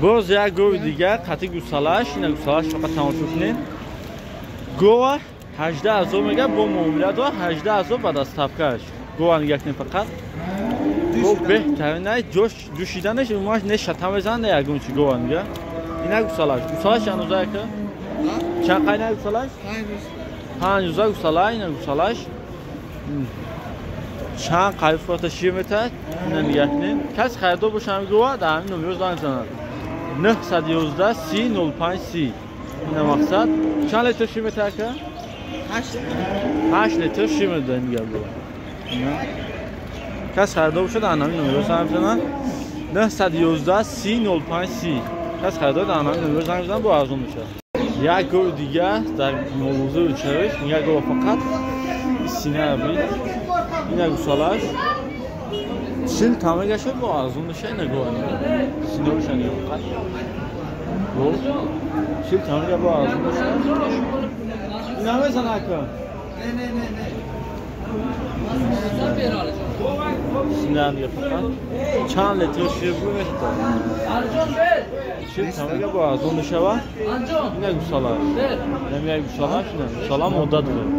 Боз як гови дигар қати гусалаш, ина гусалаш фақат тамошо кунед. Гова 18,000 мега бо муомила дора 18,000 ба доставкаш. Гова нигоҳ кунед фақат. Гов беҳтарин ай ҷош ҷӯшиданаш умуман не шата мезанад, не ягон чи гова нига. Ина гусалаш. Гусалаш андоза яка? Чанд қайна гусалаш? 5 рӯза гусала, ина гусалаш. Чанд қайф фата шир метад? Ина нигоҳ кунед. Кас харидор боша ҳамин гова дар ҳамин номер занг занад. 911 30 05 30. Ина мақсад. Чанд литр шир метад ака? 8 литр шир медод ин гова. Ина кас харидор бошад дар ҳамин номер занг занад. 911 30 05 30. Кас харидор дар ҳамин номер занг занад, бо арзон мешавад. Як гови дигар дар мавзӯи чариш, як гова фақат сина бит. Ина гусалаш 40 та мегашад, бо арзон мешавад ина гова. Синаша нигоҳ фақат. Гов 40 та мега бо арзон мешавад. Ина мезана ака? Не, не, не, не. Сина нигоҳ фақат. Чанд литр шир бу метад? 40 та мега бо арзон мешавад. Ина гусалаш. Ина гусалаш, ина гусала модда дорад.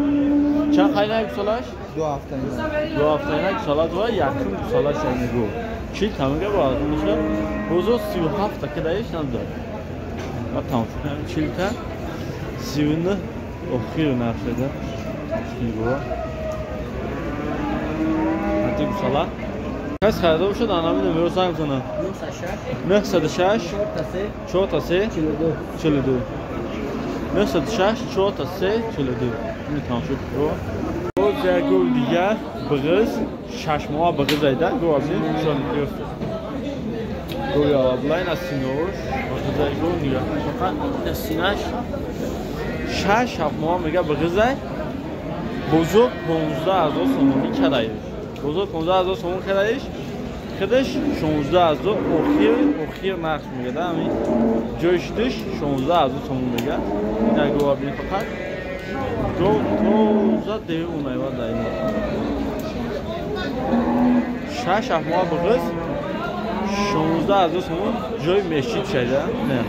Чанд қайна гусалаш? 2 ҳафта ина. 2 ҳафта ина гусала дорад, якум гусалаш ина гов. 40 та мега бо арзон мешавад. Бозор 37 та кадаиш надорад. Ва тамом шуд. 40 та 39 охир нархида. Нигоҳ. Ҳатто гусала. Кас харидор бошад, ана ҳамин номерро занг занад. 906 4 3 42. 906 4 3 42. Ин тамом шуд. Боз як гови дигар биғиз, 6 моҳа биғиз айда, гов аз ин чон гирифт. Гови алабла ин аз синош, биғизай гов нигоҳ кунед фақат ин синаш 6-7 моҳа мега биғизай. Бозор 15,000 сомонӣ кадаиш. Бозор 15,000 сомон кадаиш. Худаш 16,000 охир нарх мега да ҳамин ҷои шидаш 16,000 сомон мега. Ина гова бинед фақат. Гов тоза девона ва да ина. 6-7 моҳ биғиз 16,000 сомон ҷои мешид шуда. Не.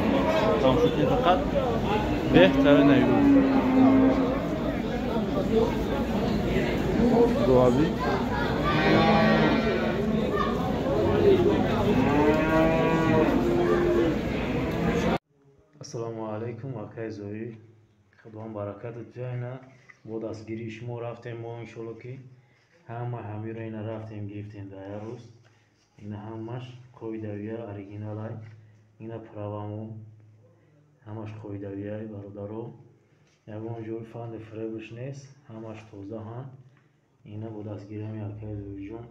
Тамом шуд фақат беҳтарин айгу. Гови. Ассалому алайкум, акай Зоир. Худованд баракатат ҷайна. Бо дастгирии шумо рафтем мо иншолло ки ҳама ҳамиро ина рафтем гирифтем дар як рӯз. Ина ҳамаш қоидавия оригиналай. Ина правамо ҳамаш қоидавияй бародаро. Ягон ҷои фанди фиребш нест, ҳамаш тозаҳанд. Ина бо дастгирии ҳами акай Зоирҷон.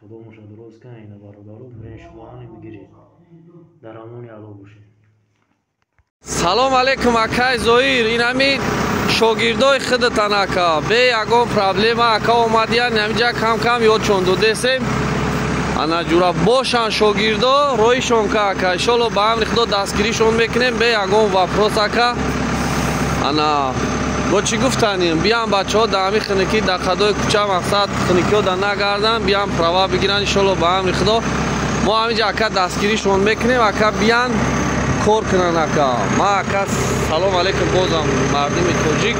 Худо моша дуруст кунад ина бародаро, бирен шумо ҳами бигиред. Дар амони Аллоҳ бошед. Салом алейкум акай Зоир, ин ҳами шогирдои худатан ака. Бе ягон проблема ака омадиян, ҳаминҷа кам-кам ёдшон додесем. Ана ҷура бошан шогирдо, роҳишон ка ака. Иншолло ба амри Худо дастгиришон мекунем, бе ягон вопрос ака. Ана бо чӣ гуфтанем? Биям бачаҳо дар ҳамин хиникӣ дар қадои кӯча мақсад хиникиҳо да нагардан, биям права бигиран иншолло ба амри Худо. Мо ҳаминҷа ака дастгиришон мекунем, ака биям кор кунан ака. Ма ака салом алейкум бозам мардуми тоҷик.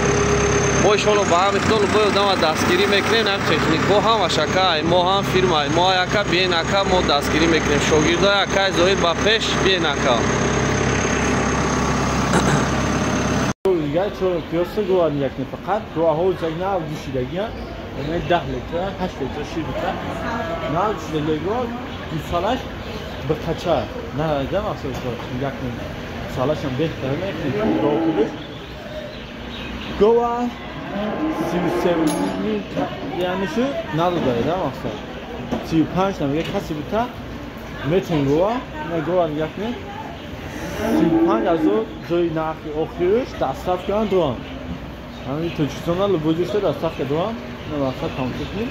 Мо иншолло ба амри Худо любой одама дастгирӣ мекунем, ҳам техникҳо ҳамаш ака, мо ҳам фирма, мо ака биен ака, мо дастгирӣ мекунем. Шогирдои акай Зоир ба пеш биен ака. Дигар чор киёса гова нигоҳ кунед фақат гоҳҳо заг нав ҷӯшидагиан, яъне 10 литр, 8 литр шир бита. Нав ҷӯшидагиа гова гусалаш биқача. На, да мақсад нигоҳ кунед. Гусалашам беҳтар мекунед. Гова худаш. Гова 33 яъне шу надода, да мақсад. 35 намега каси бита метен гова, ина гова нигоҳ кунед. 35,000 ҷои нархи охириш доставка дорам. Ҳамин Тоҷикистонда любой ҷошта доставка дорам. Ина мақсад тамошо кунед.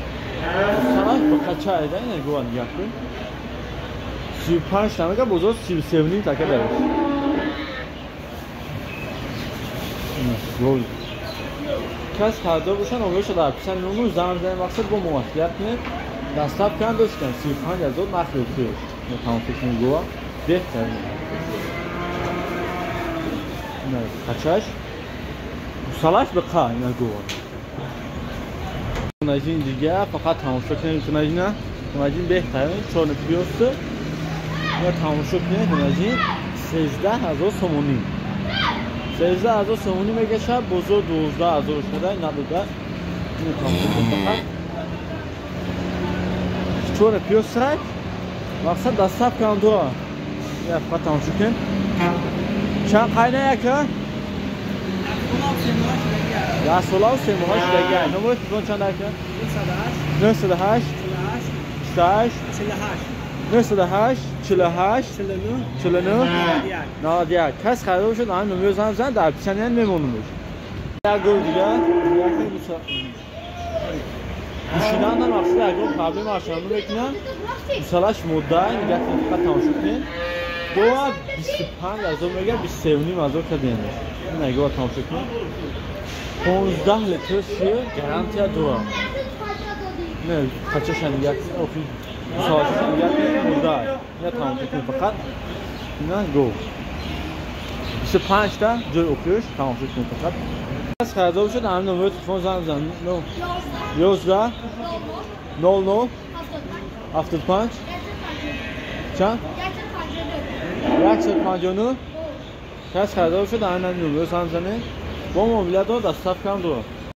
Санаш биқача айда ина гова нигоҳ кунед. 35 намега бозор 33 така дараш. Гол. Кас харидор бошанд, номерашро дар описание мемонем, занг занем мақсад бо муваффақият кунед. Доставка ҳам доштан 35,000 нархи охириш. Ина тамошо кунед гова беҳтарин. Қачаш гусалаш биқа ина гова. Кунажин дига фақат тамошо кунед кунажина. Кунажин беҳтарин чорни пиёсу. Ина тамошо кунед кунажин 13,000 сомонӣ. 13,000 сомонӣ мекашад, бозор 12,000 шуда надода. Ина тамошо кунед фақат. Чорни пиёсрак мақсад доставка ҳам дорад. Ина фақат тамошо кунед. Чанд қайна яка? 10 сола و 3 моҳа шудагиа. Номери телефон чанд ака? 908 48 908 48 49 91. Кас харидор шуд, ҳамин номеро занг бизанад, дар описания мемонумш. Як гов дига, гӯшиданам мақсад ягон проблема ашанду мекунам. Гусалаш модда, нигоҳ кунед, фақат тамошо кунед. Бо 25,000 мега, 23,500 кардем. Ина гова тамошо кунед. 15 литр шир гарантия дорад. Не, қачаша нигоҳ кунед, охи гусалаша нигоҳ кунед, мурда. Ина тамошо кунед фақат. Ина гов. 25 та ҷои охирш тамошо кунед фақат. Кас харидор шуд, ҳамин номери телефон занг бизанед. 11 00 75 чанд? 159. Кас харидор шуд, ҳамин номеро занг бизанед. Бо мобилият дорад, доставка ҳам дорад.